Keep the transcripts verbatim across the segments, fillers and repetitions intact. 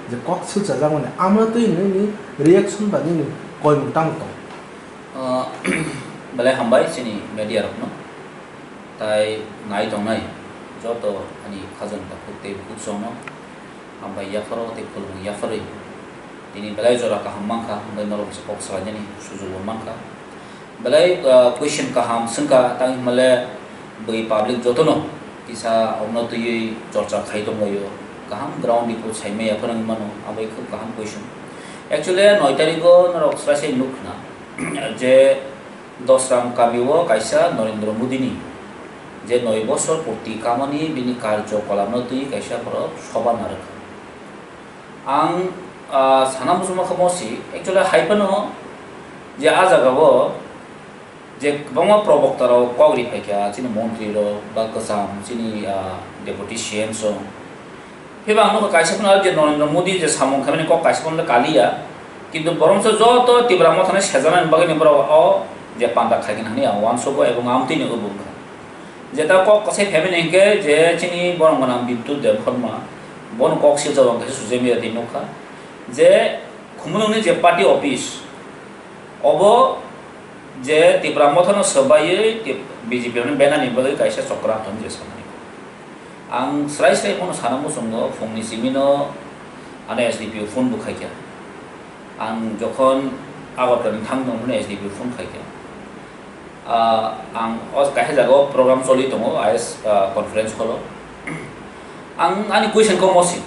je kok silchajak mani, amo twi nini reaction ba nini koimung tamo tong? Ah, belai hambai chini media rokno, tai nai tongnai joto ani khajang takhuk tei bukhuk songno hambai yapharo tei khulumung yapharwi tini belai jora kaham mankha, hambai norok kisa kok salainani sujugo mankha. Belai, ah, question kaham swngkha, tang hinmale bui public jotono kisa omno twiwi chorcha khai tonglaio, kaham ground report saimaya phano wngmano, abo khub kaham question. Actually, noi tarigo norok srai sai nuk khna je Dosram kamio kaisa Narendra Modi ni je noi bosor purti kamani bini karjo kolamno twi kaisa borok soba narwkha. Ang, ah, sana muchungma khe mosi, actually, hai phano je a jagao je kwbangma probokta rok kok ri phaikha, chini montri rok ba kwcham, chini, ah, deputy C M song. Phiba ang nukha kaisa phano je Narendra Modi je samung khaimani kok kaisa phano kaliya, kintu borok se joto Tipra Mothani sejaknani bagwi ni borok o je panda khaikha hinwi ang uansugo ebong amtwini ubu wngkha. Jeta kok kwsai phaimani hinkhe je chini borok gwnang Bipul Debbarma, bono kok swijak ang kaisa social media twi nukha je Khumulwngni je party office, obo je Tipra Mothano swbaiwi Tip-, B J P rokni banner ni bagwi kaisa chokra tong je samani. Ang srai srai bono sana muchungo, phungni simino ano S D P O phone bo khaikha. Ang jokhon Agartala ni thang tongmani S D P O phone khaikha. Ah, ang o kaisa jagao program choli tongo, I S, ah, conference hall o. Ang ani question khe mosi,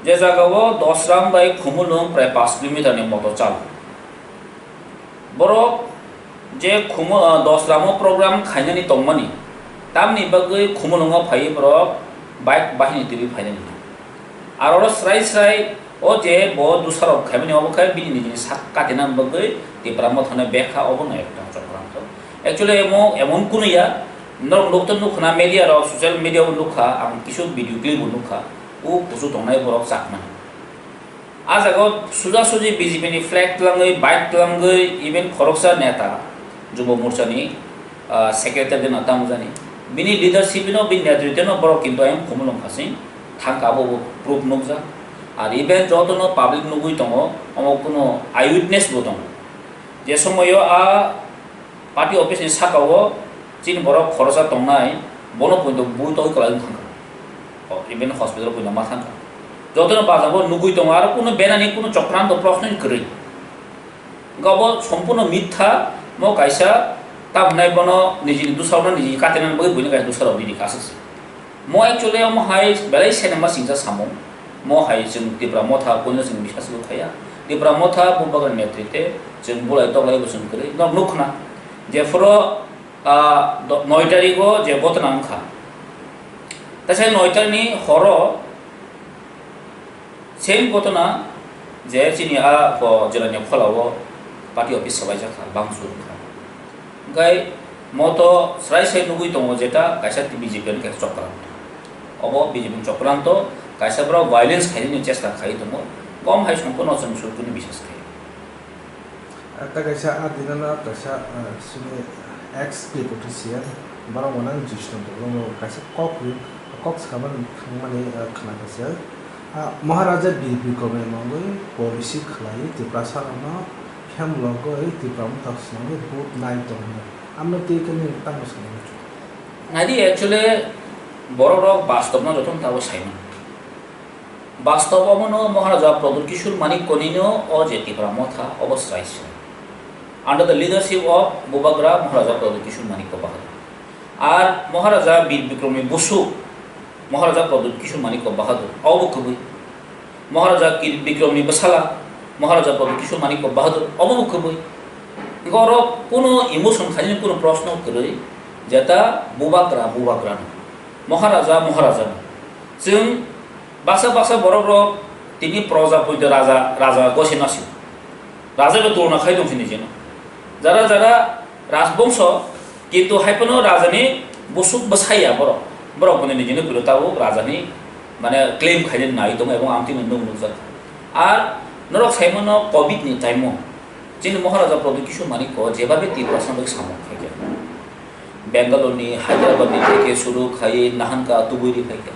je jagao Dosram bai Khumulwng prai pash kilometer ni motor chal. Borok je Khumu-, ah, Dosramo program khainani tongmani, tamni bagwi Khumulwngo phaiwi borok bike bahini twiwi phainani. Aro oro srai srai o je bo dusarok khaimani obo khe bini nijini sak katinani bagwi Tipra Mothano bekha obono ekta chokranto. Actually emo emon kunu ya, norok nukto nukhna media rok, social media o nukha, ang kisu video clip bo nukha, o kusu tongnai borok chakmani. A jagao suja suji B J P ni flag twlangwi, bike twlangwi, even khoroksa neta, Jubo Morcha ni, ah, secretary no tamo jani. Bini leadership no, bini netritwo no borok kintu ayang Khumulwng phasing thangkha, abo bo proof nukjak. Ar even joto no public nugwi tongo, omo kuno eyewitness bo tongo. Je somoio a party office ni saka o chini borok khoroksa tongnai, bono poito bui togwi kwlai wng thangkha. O, even hospital poito ma thangkha. Jotono bajabo nugwi tongo, aro kuno benani kuno chokranto proshno ni kwrwi. Hwnkhe obo sompurno mitha, mo kaisa tamo hwnai bono nijini dusarokno niji katinani bagwi buino kaisa dusarok nini aswk se. Mo actually omo hai belai senama singsa samung. Mo hai chwng Tipra Motha kuno chwng biswas bo khaiya. Tipra Motha bubagra netrite chwng bulai toklai bo chwng kwrwi. Nok nukkhna. Jephuru, ah, do-, noi tarigo je gotona wngkha. Taisa noi tarikni horo Same gotona je chini a bo Jelani Phola o party office swbaijak kha, bangsu wngkha. Hwnkhe mo to srai srai nugwi tongo jeta kaisa B J P ni kaisa chokranto. Obo B J P ni chokranto kaisa borok violence khainani chesta khai tongo. Kom hai songkhe no chwng sukuni biswas khaio. Ah, ta kaisa ah, dinana kaisa, ah, sini ex K P T C M, borok mano Jishnu Debbarma kaisa kok ri, kok samani thangmani, ah, khna kaisa. Ah, Maharaja Bir Bikram ni mangwi policy khlai Tiprasa rokno hem logoi Tipra Motha swnamwi vote nai tongmani. Amno tei khe nini tamo sanai muchung? Naidi actually borok rok bastobno jotono tabo saimano. Bastob omono Maharaja Pradyut Kishore Manikya nino o je Tipra Motha obo srai se. Under the leadership of Bubagra Maharaja Pradyut Kishore Manikya Bahadur. Ar Maharaja Bir Bikram ni busuk Maharaja Pradyut Kishore Manikya Bahadur obo kwbwi. Maharaja Kir Bikram ni bwsala Maharaja Pradyut Kishore Manikya Bahadur obo bo kwbwi. Hwnkhe oro kuno emotion khainani kuno proshno kwrwi, jeta Bubagra Bubagra no, Maharaja Maharaja no. Chwng Baksa baksa borok rok tini proja poito raja, raja gosi nasi. Raja bai tulona khai tong sini jeno. Jara jara rajbongso, kintu hai phano raja ni busuk bwsai ya borok. Borok boni nijini pilo tabuk raja ni mane claim khai nai tongo ebong amtwi nwng nukjak. Ar norok sai mano covid ni time o chini Maharaja Pradyut Kishore Manikya jebabe Tiprasa bai samung khai kha. Bangalore ni, Hyderabad ni theke suru khai nahanka tubui ri khai kha.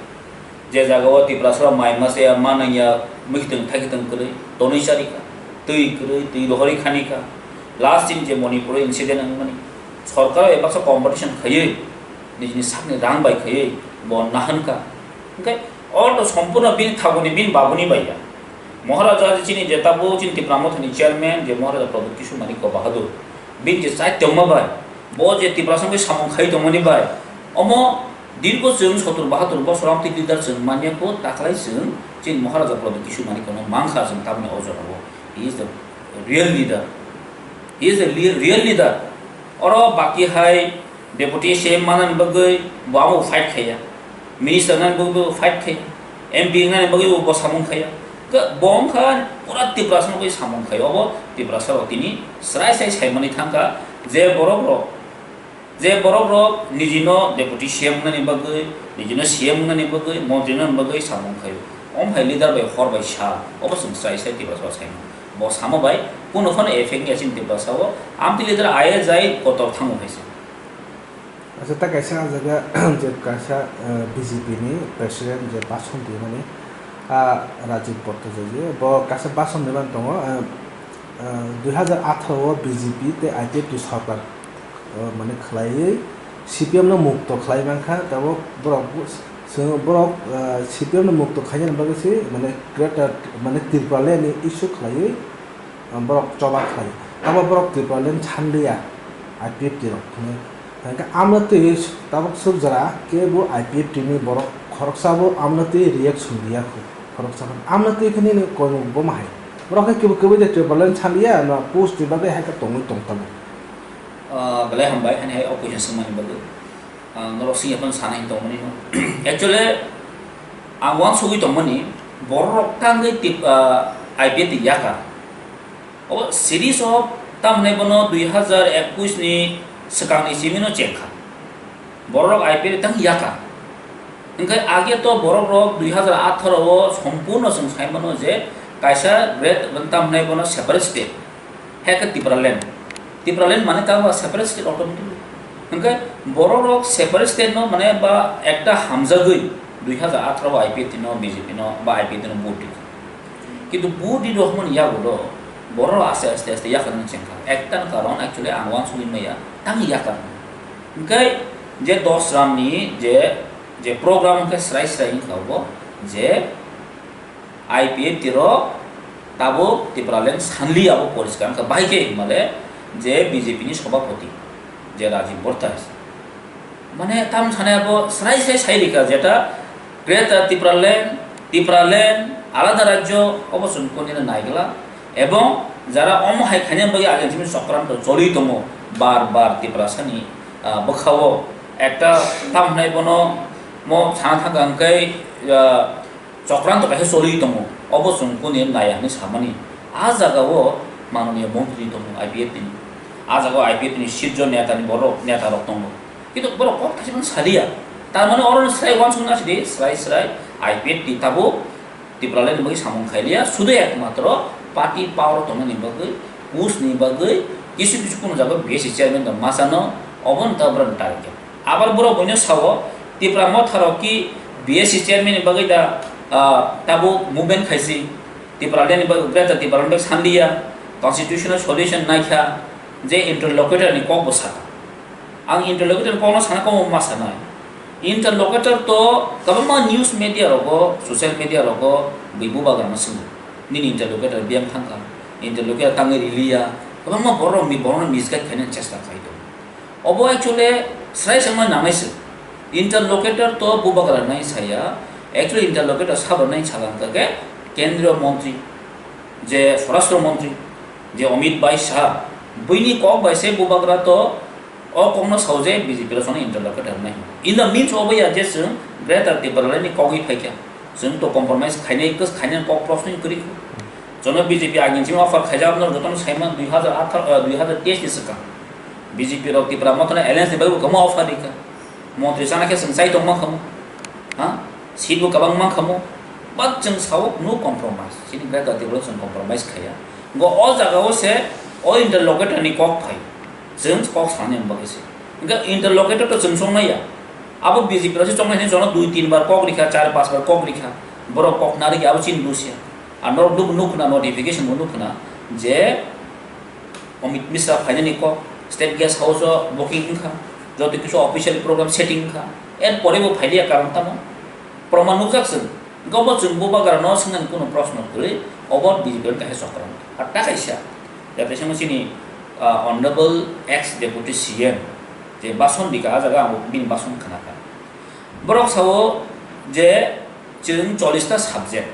Je jaga o Tiprasa rok mai masa ya, ma nang ya, mwkhitwng thaikitwng kwrwi tonwi chari kha, twi kwrwi, twi rohorwi khani kha. Last chini je Manipur o incident wngmani, sorkar bai baksa competition khaiwi, nijini sakni rang bai khaiwi bo nahan kha. Hwnkhe o to sompurno bini thaguni, bini babuni bai ya. Maharaja chini je tabuk chini Tipra Mothani chairman je Maharaja Pradyut Kishore Manikya Bahadur, bini je chai tongma bai, bo je Tiprasa bai samung khai tongmani bai, omo dirgo chwng sotur bahatur bosor amtwi leader chwng manya kho, taklai chwng chini Maharaja Pradyut Kishore Manikyano mankha chwng tamni o jorao. He is the real leader. He is the le-, real leader. Oro baki hai Deputy C M manani bagwi bo abo fight khaiya. Minister nani bagwi bo fight khaiya. M P nani bagwi bo samung khaiya. Ke bo wngkha pura Tiprasa bagwi samung khaiya. Obo Tiprasa rok tini srai srai saimani thangkha je borok rok, je borok rok nijino Deputy C M nani bagwi, nijino C M nani bagwi, montri nani bagwi samung khaio. Om hai leader bai hor bai sa, obo chwng srai srai Tiprasa saimani. Bo samo bai kuno phano effect ya chini Tiprasa o. Amtwi leader aye jai kotor thango hai se. Acha, ta kaisa ah jaga je kaisa, eh, B J P ni president je bhasan rimani, ah, Rajib Bhattacharya, bo kaisa bhasan rimani tongo, eh, eh, dui hazar atharo o B J P tei I P F T sorkar, eh, mane khlaiwi C P M no mukto khlai mankha, tabuk borok bo-, chwng borok, eh, C P M no mukto khainani bagwi se mane greater mane Tipraland ni issue khlaiwi, ah, borok choba khlai. Abo borok Tipraland sanliya, I P F T rok hwnwi. Hwnkhe amno twi tabuk swk jora kebo I P F T ni borok khoroksa bo amno twi reaction riya khu. Khoroksa phano amno twi khe nini koimung bo ma hai. Borok khe kebo kebo je Tipraland sanliya, no post ni bagwi hai khe tongwi tong tabuk. Ah, belai hambai, hani hai o question swngmani bagwi. Ah, norok singya phano sana hin tongmani no. Actually, ang uansugwi tongmani, borok tangwi tip, ah, I P F T yaka. O series of tamni bono dui hazar ekush ni swkangni simi no chengkha. Borok I P F T tang yaka. Hwnkhe age to borok rok dui hazar atharo o sompurno chwng sai mano je kaisa great tamni bono separate state. Hai khe Tipraland. Tipraland mane tamo separate state automatically. Hwnkhe borok rok separate state no mane ba ekta hamjagwi dui hazar atharo o I P F T no B J P no ba I P F T no vote rikha. Kintu vote rwi rok mani yago do borok rok aste aste aste yakarwi chengkha. Ekta ni karon actually ang uansugwi maya tang yakar. Hwnkhe je dos ram ni je, je program hwnkhe srai srai wngkha bo je I P F T rok tabuk Tipraland sanliya, abo poriskar wngkha. Bahai khe hinmale je B J P ni sobhapoti je Rajib Bhattacharya, mane tam sanai abo srai srai sai rikha, jeta Greater Tipraland, Tipraland, alada rajyo, obo chwng koni naigwla. Ebong jara omo hai khaina bagwi agini simi chokranto choli tongo, bar bar Tiprasa ni, ah, bwkhao ekta tam hwnai bono mo sana thangkha hwnkhe, ah, chokranto kaisa choli tongo, obo chwng kuni naiya hinwi samani. A jagao manoniya montri tongo I P F T ni. A jagao I P F T ni sirjo neta ni borok, neta rok tongo. Kintu borok kok thaisa phano saliya. Tar mane oro srai uansukna sidi, srai srai I P F T tabuk Tipraland ni bagwi samung khailiya, sudu ekmatro party power tongnani bagwi, push ni bagwi, kisu kisu kunu jaga B S C chairman da masano, obo no tabra target. Abar borok buino sao, Tipra Motha rok ki B S C chairman ni bagwi da, ah, tabuk movement khaisi, Tipraland ni bagwi, Greater Tipraland bagwi sanliya, constitutional solution naikha, je interlocutor ni kok bo saka. Ang interlocutor kokno sana komo ma sanai. Interlocutor to kwbangma news media rogo, social media rogo bui bubagrano swngo. Nini interlocutor biyang thangkha. Interlocutor tangwi riliya. Kwbangma borok ni, borokno misguide khaina chesta khai tongo. Obo actually srai sangma nangnai se. Interlocutor to bubagra nai saya. Actually interlocutor sabo nai salang khe Kendriya Montri, je Swarashtra Montri, je Amit Bhai Shah, buini kok bai se bubagra to o kokno sao je B J P rok sono interlocutor nai. In the means obo ya je chwng Greater Tipraland ni kogwi phaikha. Chwng to compromise khainai, kos khainai kok prosno kwrwi kho. Jono B J P agin chini offer khaijak no jotono saiman dui hazar atharo, eh, dui hazar teis ni swkang. B J P rok Tipra Motha no alliance ni bagwi kwbangma offer rikha. Montri chana khe chwng chai tong mankha mo. Ha? Seat bo kwbang mankha mo. But chwng sao no compromise. Chini Greater Tipraland chwng compromise khaiya. Go o jaga o se o interlocutor ni kok phai. Chwng kok sanani bagwi se. Hwnkhe interlocutor to chwng song naiya. Abo B J P rok se chongnai hwnwi jono dui tin bar kok rikha, char panch bar kok rikha. Borok kok narikhe abo chini busia. Ar norok nuk-, nukhna notification bo nukhna je Amit Mishra phainani kok, State Guest House o booking wngkha, joto kisu official program setting wngkha. Er pore bo phailiya karon tamo? Proman nukjak chwng. Gobo chwng bubagra no swngnani kuno proshno kwrwi, obo B J P ni kaisa chokra. Ar ta kaisa, jate sengmo chini, ah, Honorable ex Deputy C M je bason dika, ah jaga ang bini bason khnakha. Borok sao je chwng chollish ta subject,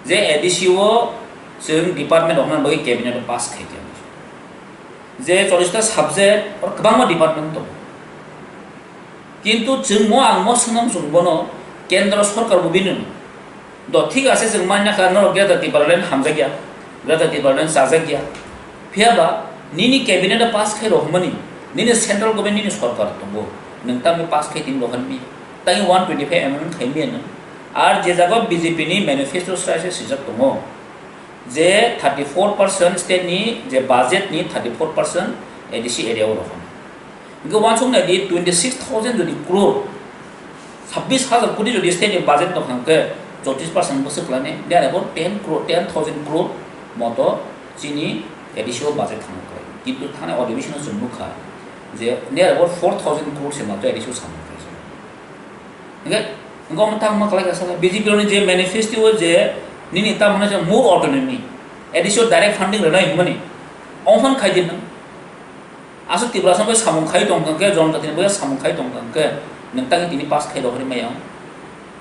je A D C o chwng department rokno bagwi cabinet o pass khaikha. Je chollish ta subject, oro kwbangma department tongo. Kintu chwng mo ang mo swnam chwng bono kendro sorkar bo bini do thik ase chwng manya kha norok Greater Tipraland hamjakya, Greater Tipraland chajakya. Phiyaba nini cabinet o pass khai rohormani, nini central government nini sorkar tongo, nwng tamni pass khai tini rohormi, tangwi one twenty five amendment khaimi nwng. Ar je jaga B J P ni manifesto srai se swijak tongo, je thirty four percent state ni je budget ni thirty four percent A D C area o rohormi. Hingke uansuk nai di, twenty six thousand jodi crore, sabbish hajar koti jodi state ni budget tong kha hingke, choutrish percent bwswk khlainai, near about ten crore, ten thousand crore moto chini A D C o budget thangna khlai. Kintu thani adhibeshon o chwng nukha je near about four thousand crore se matro A D C o samung khlai. Hingke, hingke omo tangma khlai kha saka, B J P rokni je manifesto o je nini tamo hwnwi se more autonomy, A D C o direct funding rwnai hwnmani, omo phano khai di nang. Aswk Tiprasa bai samung khai tong kha khe, Jonjati ni bai samung khai tong kha khe, nwng tangwi tini pass khai rohorwi maya.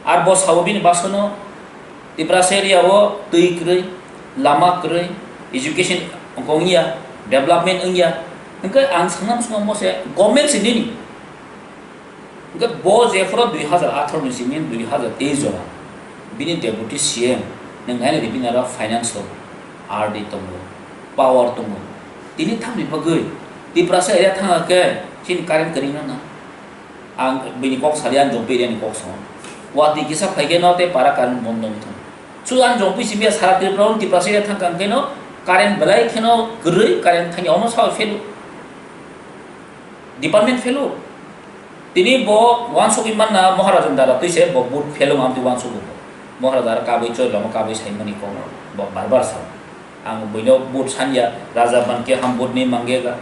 Ar bo sao bini basono Tiprasa area o twi kwrwi, lama kwrwi, education wngya, development wngya. Hwnkhe ang sangnam swngo mo se government se nini. Hwnkhe bo jephuru dui hazar atharo ni simi dui hazar teis jora bini deputy C M nwng nainani bini aro finance o R D tongo, power tongo. Tini tamni bagwi Tiprasa area thangkha khe chini current kwrwino na. Ang bini kok sali, ang jompi area ni kok sao. Watwi kisa phaikhe no tei para current bondo wngthung. Chu ang jompi simi sara Tripura o Tiprasa area thangkha hwnkhe no current belai kheno kwrwi, current thangya ono sao phelu. Department phelu. Tini bo uansugwi manna Maharaj ni dara twi se bo vote phelu, amtwi uansugo bo. Maharaj dara kabui choi lama kabui saimani kono bo bar bar sao. Ang buino vote sanya, Raja ban khe ham vote ni mangega.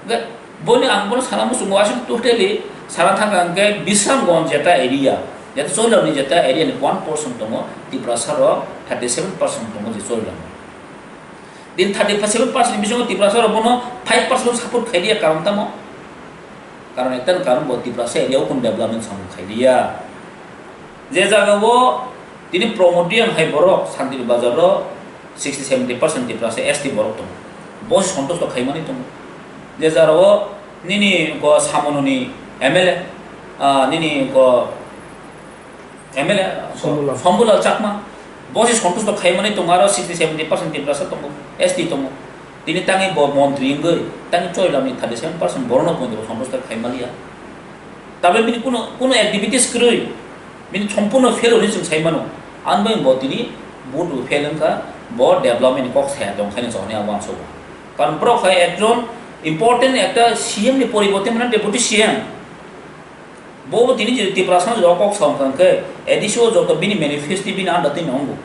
Ge, boni ang bono sana muchungo aswk totally sana thangkha hwnkhe Bisramganj jeta area, jeta Choilani jeta area ni one percent tongo, Tiprasa rok thirty seven percent tongo je Choilani. Din thirty seven percent ni bisingo Tiprasa rok bono five percent support khai dia, karon tamo? Karon ekta ni karon bo Tiprasa area o kun development samung khai dia. Je jaga o tini Pramod Reang hai borok Santini Bazar o sixty seventy percent Tiprasa S T borok tongo. Bo sontosto khaimani tongo. Je jaga o nini go Samononi M L A, ah, nini go M L A, Sombulal. Sombulal Chakma, bo se sontosto khaimani tongo, aro sixty seventy percent Tiprasa tongo, S T tongo. Tini tangwi bo montri wngwi, tangwi Choilani thirty seven percent borokno poito bo sontosto khaimaliya. Tabuk bini kuno, kuno activities kwrwi, bini sompurno fail hwnwi chwng sai mano. Ani bagwi bo tini vote bo fail wngkha, bo development ni kok saya tong khaino chongni abo uansugo. Karon borok hai ekjon important ekta C M ni poriborte mane deputy C M. Bo bo tini je Tiprasa no jora kok sa wngkha hwnkhe, A D C o joto bini manifesto bini under twi no wngo.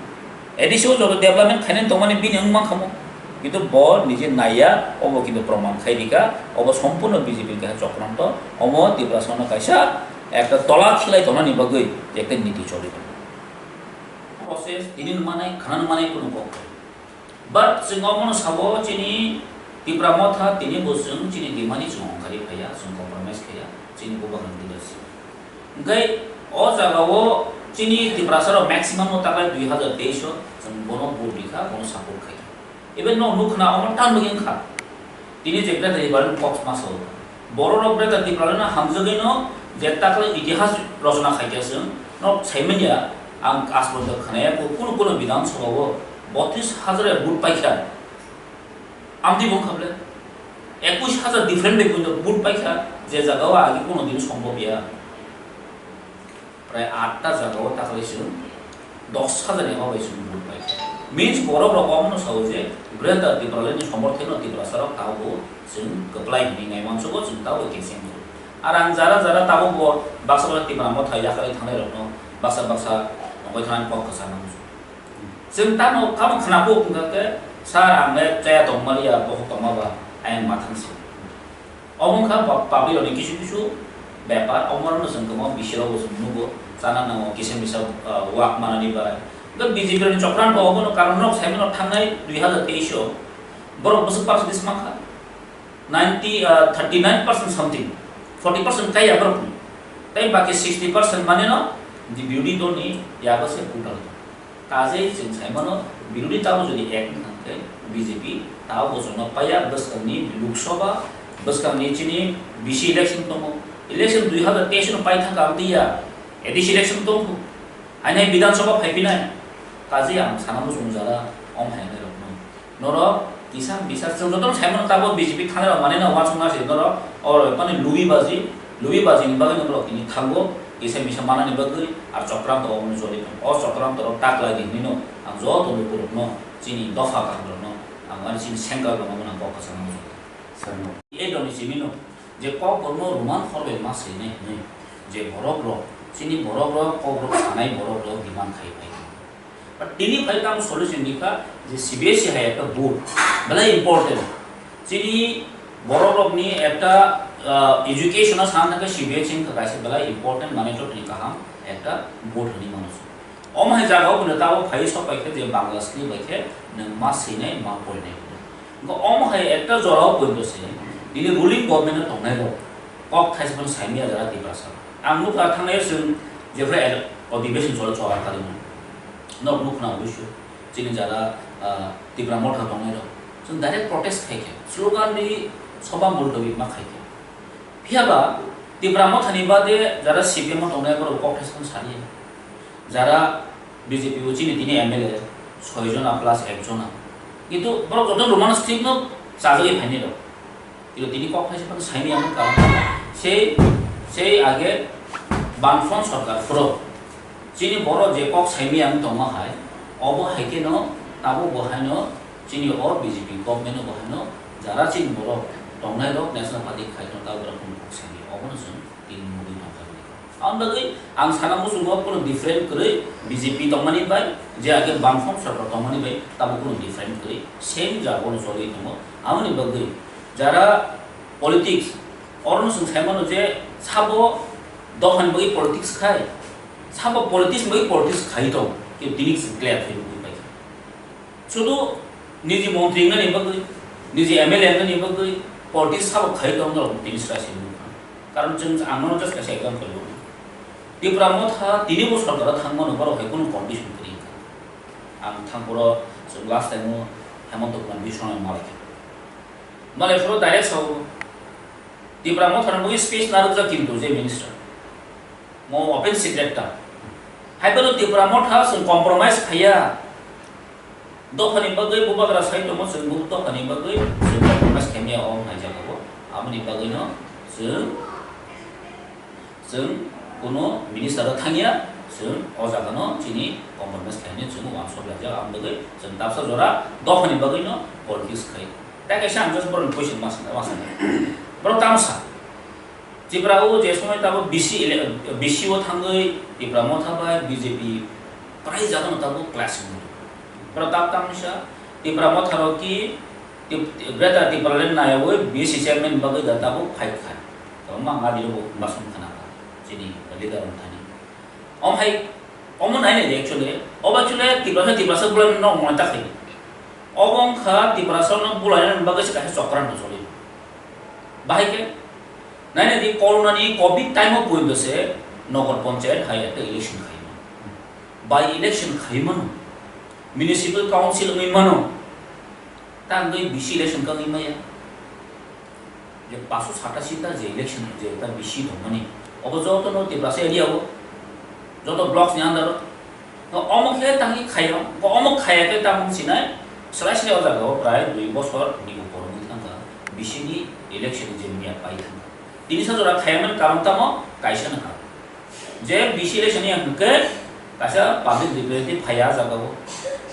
A D C o joto development khainani tongmani bini wng mankha mo. Kintu bo nije naiya, obo kintu proman khai rika, obo sompurno B J P ni kaisa chokranto, omo Tiprasa no kaisa ekta tola khilai tongnani bagwi ekta niti choli tongo. Process tini manai, khana manai kunu kok. But chwng omono sabo chini Tipra Motha tini bo chwng chini demand-ni chwng ongkhari phaiya, chwng compromise khaiya, chini bubagrani leadership. Hwnkhe o jagao chini Tiprasa rok maximum no taklai dui hazar teis o chwng bono vote rikha, bono support khaikha. Even no nukha na omo tan bagwi wngkha. Tini je Greater Tipraland kok ma sao. Borok rok Greater Tipraland no hamjagwi no je takle itihas rochona khaikha chwng, no saimanya ang aswk khwnaya kunu kunu Bidhan Sabha o botris hajar vote paikha. Amtwi bung khaple ekush hajar different bai vote paikha, je jaga o agi kunu din sombhob ya. Prai atta jaga o taklai chwng dos hajar ni abo bai chwng vote pai. Means borok rok omono sao je Greater Tipraland ni somorthe no Tiprasa rok tabo chwng kwplai hwnwi nai mansugo, chwng tabo keseng kho. Ar ang jara jara tabuk bo baksa baksa Tipra Motha yakarwi thangnai rokno baksa baksa wngwi thangnani kok kwchang nang. Chwng tamo kamo khwnaphuk wngkha khe, "Sir, ang le chaya tongmaliya, bokhok tongma ba, ayang ma thang si." Omo wngkha pa-, public rokni kisu kisu bepar, omo rokno chwng kwbangma bisirok bo chwng nugo, chana nango kisa misa, ah, wak manani bai. Hwnkhe B J P rokni chokranto obono karon nok saimano thangnai dui hazar teis o borok bwswk percentage mankha? Ninety, ah, thirty nine percent something, forty percent kaiya borokni. Tei baki sixty percent maneno birodhi dolni yago se kutal. Kajei chwng saimano, birodhi dalo jodi ek wngkha khe B J P tao bochorno paiya, bwskangni Lok Sabha, bwskangni chini B C election tongo. Election dui hazar teis no pai thangkha, amtwi ya, A D C election tongo. Haino Bidhan Sabha phaiphinai. Kajei ang sana muchung jara, om hai rokno. Norok kisa bisa chwng jotono saimano tabuk B J P thangnai rok manwi no uansukna se norok oro mani lubi baji, lubi baji ni bagwi norok tini thango kisa misa manani bagwi ar chokranto omono choli tongo. O chokranto rok taklai di hinwi no ang joto lukurokno chini dopha kaham rokno ang ani chini sengkar rokno mwnang kok kwchangma muchungo. Sir no. E doni simi no je kok rokno Roman hor bai ma seinai hinwi je borok rok chini borok rok kok rok sanai borok rok demand khai pai. But tini phai tamo solution dikha je C B S E hai ekta board belai important. Chini borok rokni ekta, ah, education o sana thangkhe C B S E wngkha kaisa belai important mane jotoni kaham ekta board hinwi mano. Omo hai jaga o buno tabo phai sok pai khe je Bangla script bai khe nwng ma swinai ma porinai. Wngkha omo hai ekta jora o poito se tini ruling government o tongnai rok kok thaisa phano saimaya jara Tiprasa. Ang nukha thangnai o chwng jephru el-, odhibeson chole chwla kali no. Nok nukhna oboisyo chini jara, ah, Tipra Motha tongnai rok. Chwng direct protest khai khe, slogan ri soba multawi ma khai khe. Phiya ba Tipra Motha ni bade jara C P M o tongnai borok kok thaisa phano saliya. Jara B J P o chini tini M L A soi jona plus ek jona. Kintu borok joto Roman script no chajagwi phainai rok. Kintu tini kok thaisa phano saimaya wngkha karon sei, sei age Bamfront sorkar phuru chini borok je kok saimaya wng tongma hai, obo hai kheno tabuk bo haino chini o B J P government o bo haino jara chini borok tongnai rok National Party khai kheno tabuk borok kok saimaya, obono chwng tini nugwi tongkha. Aboni bagwi ang sana muchungo kunu different kwrwi B J P tongmani bai, je age Bamfront sorkar tongmani bai tabuk kunu different kwrwi same jaga o choli tongo. Aboni bagwi jara politics, orono chwng sai mano je sabo dophani bagwi politics khai, sabo politics ni bagwi politics khai tong, kintu tini chwng clear khai nugwi paikha. Sudu niji montri wngnani bagwi, niji M L A wngnani bagwi politics sabo khai tong norok tini srai se nukha. Karon chwng ang nono just kaisa example rwdi. Tipra Motha tini bo sorkar o thang mano, borok hai kunu condition kwrwi wngkha. Ang thang phuru chwng last time o Hemanta Kumar Biswanath malai khe. Malai phuru direct sao Tipra Motha no bagwi space narwkjak kintu je minister. Mo open secret ta. Hai phano Tipra Motha chwng compromise khaiya. Dophani bagwi bubagra sai tongo, chwng bo dophani bagwi chwng compromise khaimaya o hai jaga o. Aboni bagwi no chwng, chwng kuno minister o thangya, chwng o jaga no chini compromise khaimani chwng uansuk laijak. Aboni bagwi chwng tapsa jora dophani bagwi no politics khai. Tai kaisa ang just borokni question ma sana, ma sana. Borok tamo sa. Tripura o je somoi tabuk B C ele-, B C o thangwi Tipra Motha bai B J P prai jagano tabuk clash wngwi. Borok tabuk tamo sa Tipra Motha rok ki Tip-, Greater Tipraland naiwi B C chairman bagwi da tabuk fight kha. Kwbangma ang adiro bo basong khna kha chini leader rok thani. Om hai, omo nai nai di actually. Obo actually Tiprasa, Tiprasa bulai no mona ta khai. Obo wngkha Tiprasa no bulai na bagwi se kaisa chokran no choli. Bahai khe, nai nai di, corona ni covid time o poito se Nagar Panchayat hai ekta election khai mano. By election khai mano. Municipal council wngwi mano. Tangwi B C election ka wngwi maya. Je paso satasi ta je election je ta B C tongmani, obo joto no Tiprasa area o, joto blocks ni under o. To omo khe tangwi khaio, ko omo khaya khe tamung sinai, slai slai o jaga o prai dui bosor ni upor wngwi thangkha B C ni election je miya pai thangkha. Tini sa jora khaya mani karon tamo kaisa nangkha. Je B C election ni hwnkhe kaisa public representative phaiya jaga o.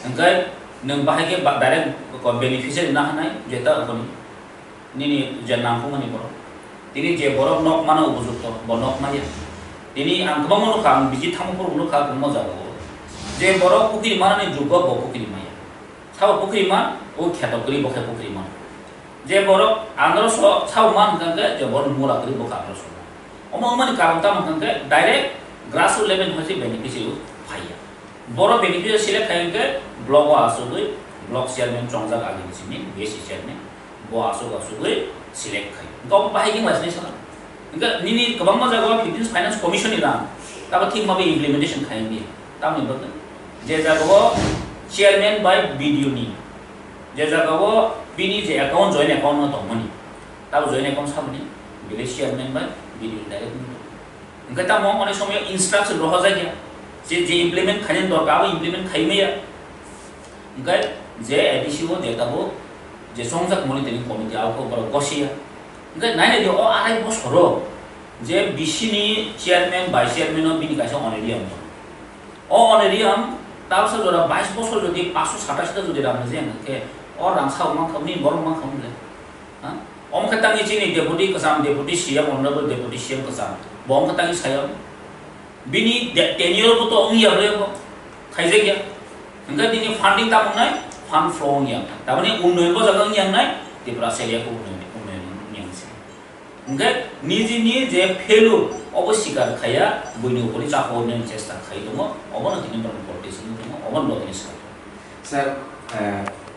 Hwnkhe nwng bahai khe ba-, direct beneficiary na hanai jeta aboni. Nini je nangkukmani borok. Tini je borok nok mana upojukto, bo nok maya. Tini ang kwbangma nukha, ang biji thangma phuru nukha, kwbangma jagao. Je borok pukiri manani jukgo, bo pukiri maya. Sabo pukiri man, o kheto kwrwi, bo khe pukiri man. Je borok androso sabo man hwnkha khe, je borok mura kwrwi, bo khe androso man. Omo wngmani karon tamo hwnkha khe, direct grassroot level hwnse beneficiary phaiya. Borok beneficiary select khai hwnkhe, block o asugwi, block chairman chongjak agini simi, B S C chairman. Bo aswk aswkgwi select khai. Hwnkhe obo bahai khe wnglaisini sana. Hwnkhe nini kwbangma jagao Philippines Finance Commission ni rang, tabo thik ma bai implementation khai wngya. Tamoni bagwi je jagao chairman bai B D O ni, je jagao bini je account, joint account no tongmani, tabo joint account samani, bile chairman bai B D O ni direct wngwi tongo. Hwnkhe tamo onek somoyo instruction rohorjakya, je, je implement khainani dorkar, abo implement khai maya. Hwnkhe je A D C o je tabuk je chongjak monitoring committee, abo khe borok gosiya. Hwnkhe nainai di, o arai bosoro je B C ni chairman, vice chairman o bini kaisa honorarium tongo. O honorarium tabsa jora bais bosor jodi paanch sho satais ta jodi rang rwjak, hwnkhe o rang sao mankha, bini borok mankha wng le. Ha? Omo khe tangwi chini deputy kwcham, deputy C M, honorable deputy C M kwcham. Bo omo khe tangwi sayo. Bini de-, tenure bo to wngya ble bo. Khaijakya. Hwnkhe bini funding tamo wngnai, fund flow wngya. Tamoni unnoyon bo jaga wngya wngnai, Tripura selia khe unnoyon, unnoyon wngya se. Hwnkhe nijini je failure, obo sikar khaiya, buini upori chapa wngnai chesta khai tongo, obono tini borok politician tongo, obono bo tini sai. Sir, eh,